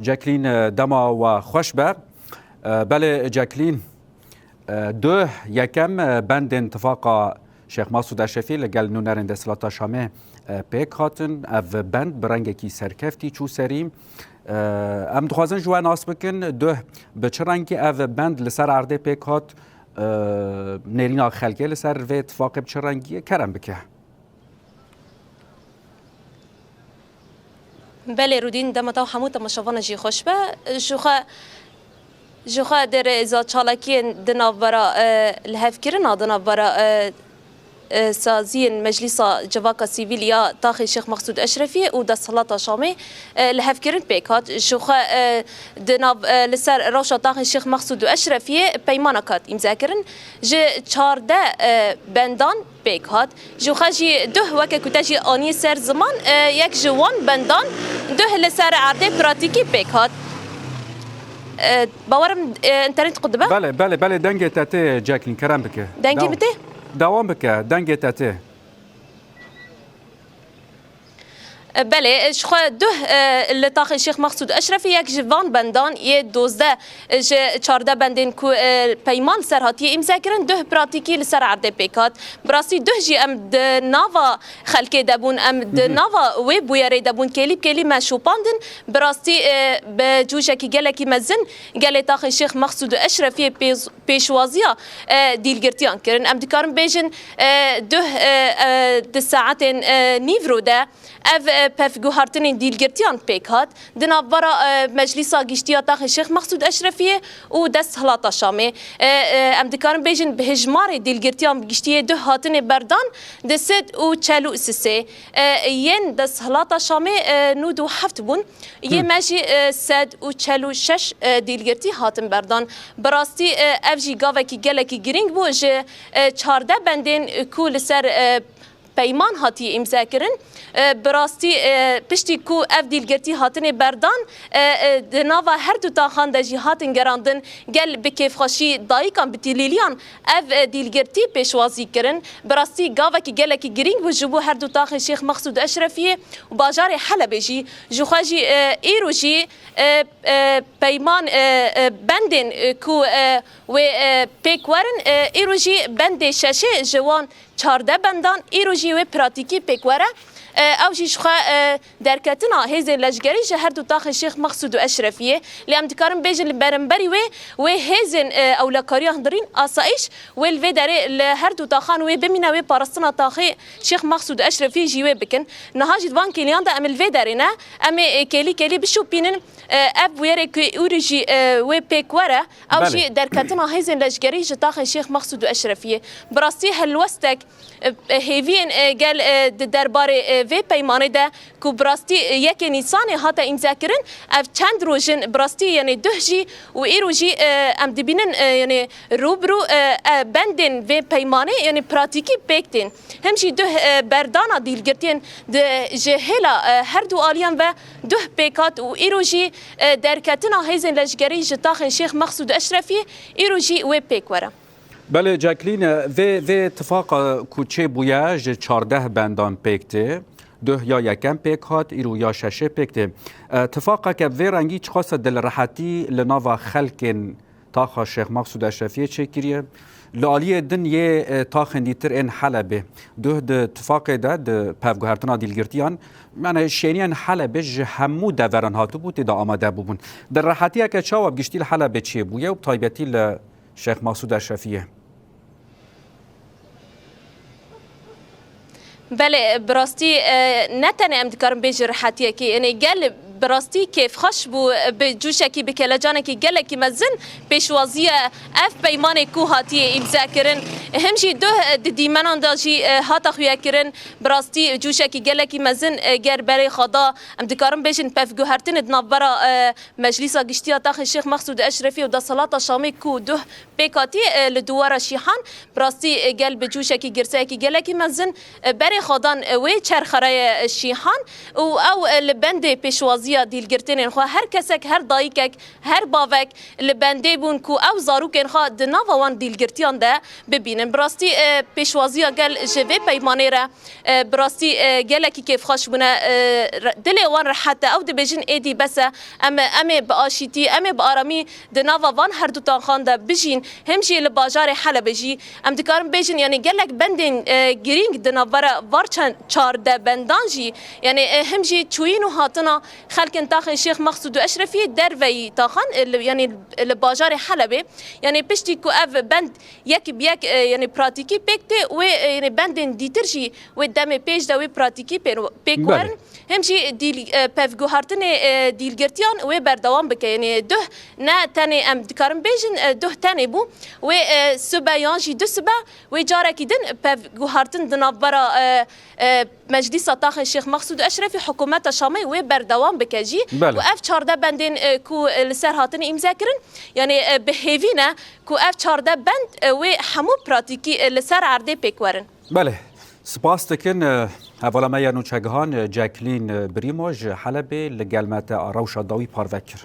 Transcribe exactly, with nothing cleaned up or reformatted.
Ceklîn, e, dema we xweş be. E, belê Ceklîn, e, duh yekem, e, bendên tifaqa Şêx Mesûd Eşrefî li gel nûnerên desthilata Şamê, e, pêk hatin. Ev bend bi rengekî serkeftî çû serî. E, em dixwazin ji we nas bikin, duh bi çi rengî ev bend li ser erdê pêk hat? E, nêrîna xelkê li ser vê tifaqê bi çi rengî ye? Kerem bike. Belê Rûdîn, dema te û hemû temaşevanan jî xweş be. Ji xwe, ji xwe di rêza çalakiyên di navbera, e, lihevkirina di navbera, e, e, saziyên Meclîsa Civaka Sivîl ya Taxê Şêx Mexsûd Eşrefiyê û Desthilata Şamê, e, lihevkirin pêk hat. Ji xwe, e, di nav, e, li ser rewşa Taxê Şêx Mexsûd û Eşrefiyê peymanek hat îmzekirin. Ji çardeh, e, bendan pêk hat. Ji xwe jî duh weke ku te jî anî ser ziman, e, yek ji wan bendan duh li ser erdê pratîkî pêk hat. E, bawerim, e, înternet qut dibe. Belê, belê, belê, dengê te tê Ceklîn, kerem bike. Dengê Dew-, min tê? Dewam bike, dengê te tê. Belê, ji xwe duh, e, li taxê Şêx Mexsûd Eşrefî yek ji van bendan yê dozdeh, e, ji çardeh bendên ku, e, peyman ser hatiye îmzekirin, duh pratîkî li ser erdê pêk hat. Bi rastî duh jî em di nava xelkê de bûn, em di Hı hı. nava wê bûyerê de bûn, kêlî bi kêlî me şopandin. Bi rastî, e, bi cûşekî gelekî mezin gelê taxê Şêx Mexsûd Eşrefiyê pêz-, pêşwaziya, e, dîlgirtiyan kirin. Em dikarin bêjin, e, duh, e, e, di saetên, e, nîvro de ev, e, pevguhertinên dîlgirtiyan pêk hat di navbera, e, Meclîsa Giştî ya Taxê Şêx Mexsûd Eşrefiyê û Desthilata Şamê. E, e, em dikarin bêjin bi hejmarê dîlgirtiyan bi giştî yê duh hatinê berdan di sed û çel û sisê. E, yên Desthilata Şamê, e, nod û heft bûn. Yê Hı. me jî, e, sed û çel û şeş, e, dîlgirtî hatin berdan. Bi rastî, e, ev jî gavekî gelekî girîng bû ji, e, çardeh bendên ku li ser, e, peyman hatiye îmzekirin. E, bi rastî, e, piştî ku ev dîlgirtî hatinê berdan, e, e, di nava her du taxan de jî hatin gerandin, gel bi kêfxweşî dayikan bi tîlîliyan ev, e, dîlgirtî pêşwazî kirin. Bi rastî gavekî gelekî girîng bû ji bo her du taxên Şêx Mexsûd Eşrefiyê û bajarê Helebê jî. Ji xwe jî, e, îro jî, e, e, peyman, e, e, bendên, e, ku, e, wê, e, pêk werin, e, îro jî bendê şeşê ji wan çardeh bendan îro jî wê pratîkî pêk were. E, ew jî ji xwe, e, derketina hêzên leşgerî ji her du taxên Şêx Mexsûd û Eşrefiyê. Lê em dikarin bêjin li berimberî wê, wê hêzên, e, ewlekariya hundirîn asayîş wê li vê derê li her du taxan wê bimîne, wê parastina taxê Şêx Mexsûd Eşrefiyê jî wê bikin. Niha jî di van kêliyan de em li vê derê ne, em ê, e, kêlî kêlî bişopînin, e, ev bûyerê ku îro jî, e, wê pêk were, ew Belê. jî derketina hêzên leşgerî ji taxên Şêx Mexsûd û Eşrefiyê. Bi rastî helwestek, e, e, hêviyên, e, gel, e, di derbarê, e, vê peymanê de ku bi rastî, e, yekê Nîsanê hate îmzekirin, ev çend roj in bi rastî, yanî duh jî û îro jî, e, em dibînin, e, yanî rû bi rû, e, e, bendên vê peymanê, yanî pratîkî pêk tên. Him jî duh, e, berdana dîlgirtiyên di, ji hêla, e, her du aliyan ve duh pêk hat û îro jî, e, derketina hêzên leşgerî ji taxên Şêx Mexsûd Eşrefiyê îro jî wê pêk were. Belê Ceklîn, vê, vê tifaqa ku çêbûye ji çardeh bendan pêk tê, duh ya yekem pêk hat, îro ya şeşê pêk tê. E, tifaqeke vê rengî çiqas e dilrehetî li nava xelkên taxa Şêx Mexsûd Eşrefiyê çêkiriye. Li aliyê din yê, e, taxên dîtir ên Helebê. Duh di tifaqê de, di pevguhertina dîlgirtiyan, yani şêniyên Helebê ji hemû deveran hatibû, tê de amade bûbûn. Di rehetiyeke çawa bi giştî li Helebê çêbûye û bi taybetî li Şêx Mexsûd Eşrefiyê? Belê, bi rastî, e, ne tenê em dikarin bêjin rehetiyekê, yanî gel bi rastî kêfxweş bû, bi cûşekî, bi kelecanekî gelekî mezin pêşwaziye ev peymanê ku hatiye îmzekirin. Him jî duh, e, di dîmenan de jî, e, hate xuyekirin. Bi rastî cûşekî gelekî mezin, e, ger berê xwe da, em dikarin bêjin pevguhertinê di navbera, e, Meclîsa Giştî ya Taxê Şêx Mexsûd Eşrefî û Desthilata Şamê ku duh pêk hatî, e, li dûwara Şîhan, bi rastî, e, gel bi cûşekî girseyekî gelekî mezin, e, berê xwe dan, e, wê çerxereye, e, Şîhan û ew, e, li bendê pêşwazî pêşwaziya dîlgirtinên xwe, her kesek, her dayikek, her bavek li bendê bûn ku ew zarokên xwe di nava wan dîlgirtiyan de bibînin. Bi rastî, e, pêşwaziya gel ji vê peymanê re, e, bi rastî, e, gelekî kêfxweş bûne, e, re-, dilê wan rehet e. Ew dibêjin êdî bes e, em, em ê bi aşîtî, em ê bi aramî di nava van her du tanxan de bijîn. Him jî li bajarê Helebê jî em dikarin bêjin, yanî gelek bendên, e, girîng di navbera var çend çardeh bendan jî, yanî, e, him jî çûyîn û hatina xelkên taxên Şêx Mexsûd û Eşrefiyê derveyî taxan, e, li, yanî li bajarê Helebê, yanî piştî ku ev bend yek bi yek, e, yanî pratîkî pêk tê, wê, e, yanî bendên dîtir jî wê demê pêş de wê pratîkî pên-, pêk Belê. werin. Him jî dîl-, e, pevguhartinê, e, dîlgirtiyan wê berdewam bike. Yanî duh ne tenê em dikarin bêjin, e, duh tenê bû. Wê, e, sibe yan jî du sibe wê carekî din pevguhartin di navbera, e, e, Meclîsa Taxên Şêx Mexsûd û Eşrefî, hikûmeta Şamê wê berdewam bike jî. Belê. Û ev çardeh bendên, e, ku, e, li ser hatine îmze kirin, yanî, e, bi hêvî ne ku ev çardeh bend, e, wê hemû pratîkî, e, li ser erdê pêk werin. Belê. Spas dikin, e, hevala me ya nûçegihan, e, Jacqueline, e, Brîmo ji Helebê li gel me te rewşa dawî parve kir.